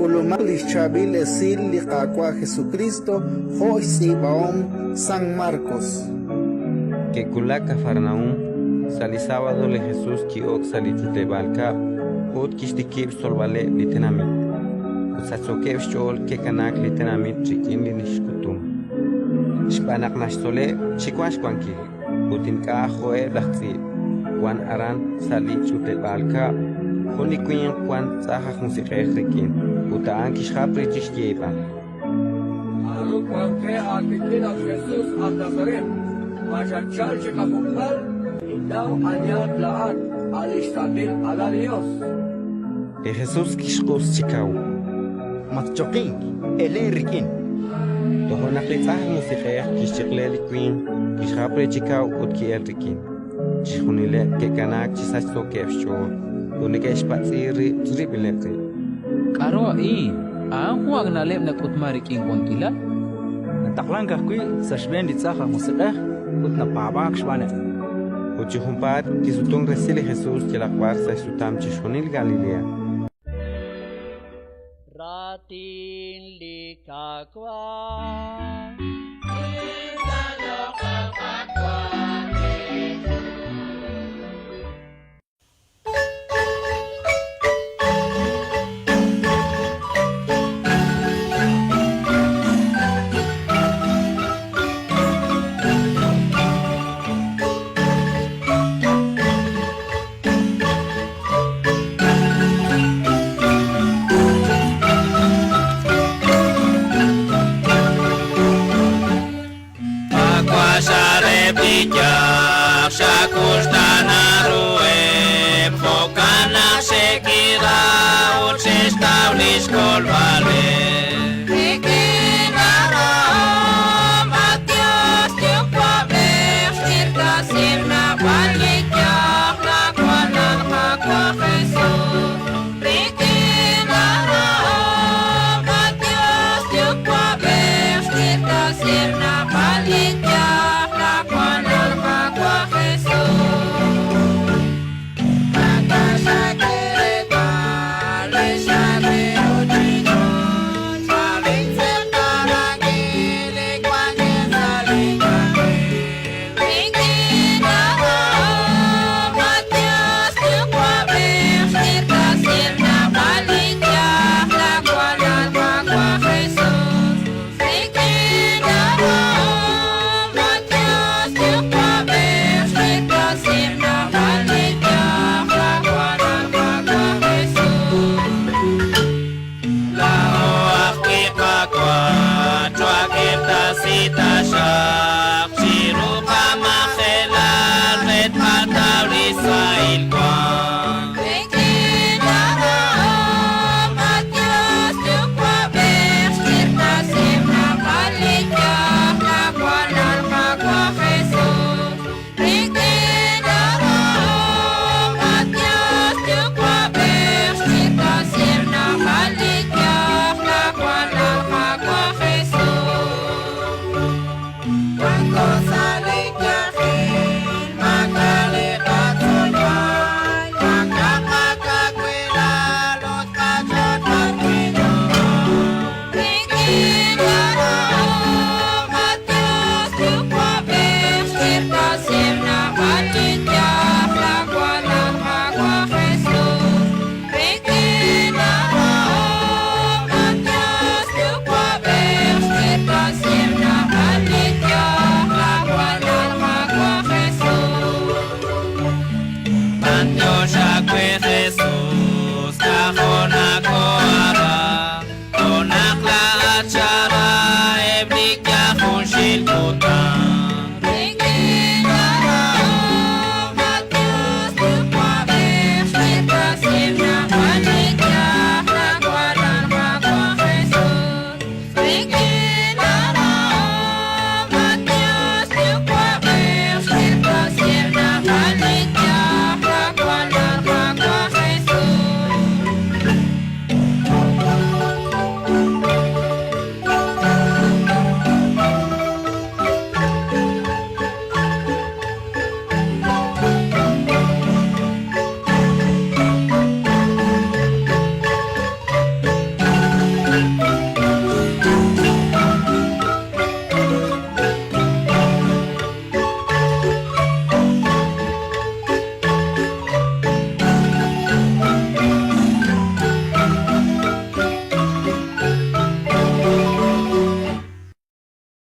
K'ulumaq li xChaab'il Esil li Qaawa' Jesukristo jo' xtz'iib'ahom San Markos. Ke'wulak Kafarnaúm. Sa' li sábado li Jesus ki'ok sa' li ch'utleb'aal kab'l ut kixtikib' xtzolb'aleb' li tenamit. Ut sachsookeb' xch'ool ke'kanaak li tenamit rik'in li xk'utum, xb'aan naq naxtzoleb' chi wank xwankil ut ink'a' jo'eb' laj tz'iib'. Wank aran sa' li ch'utleb'aal kab'l jun li winq wank tz'aj aj musiq'ej rik'in, ut a'an kixjap re chi xyeeb'al. K'aru wank qe aawik'in, at Jesus aj Nazaret? Ma xatchalk chi qajuk'b'al? Ninnaw anihat laa'at, a' li xSantil Alal li Yos. Li Jesus kixq'us chi kaw. Matchoqink, elen rik'in. Toja' naq li tz'aj musiq'ej kixchiq'le li winq, kixjap re chi kaw ut ki'elk rik'in. Chixjunileb' ke'kanaak chi sachsookeb' xch'ool ut neke'xpatz'i rib' chirib'ileb' rib'. K'aru a'in? A'an jun ak' na'leb' nak'utmank rik'in wankilal. Nataqlank ajwi' sa' xb'een li tz'aj aj musiq'ej ut napaab'aak xb'aaneb'. Ut chi junpaat kisutunk resil li Jesus yalaq b'ar sa' xsutam chixjunil Galilea. Raatin li Qaawa'.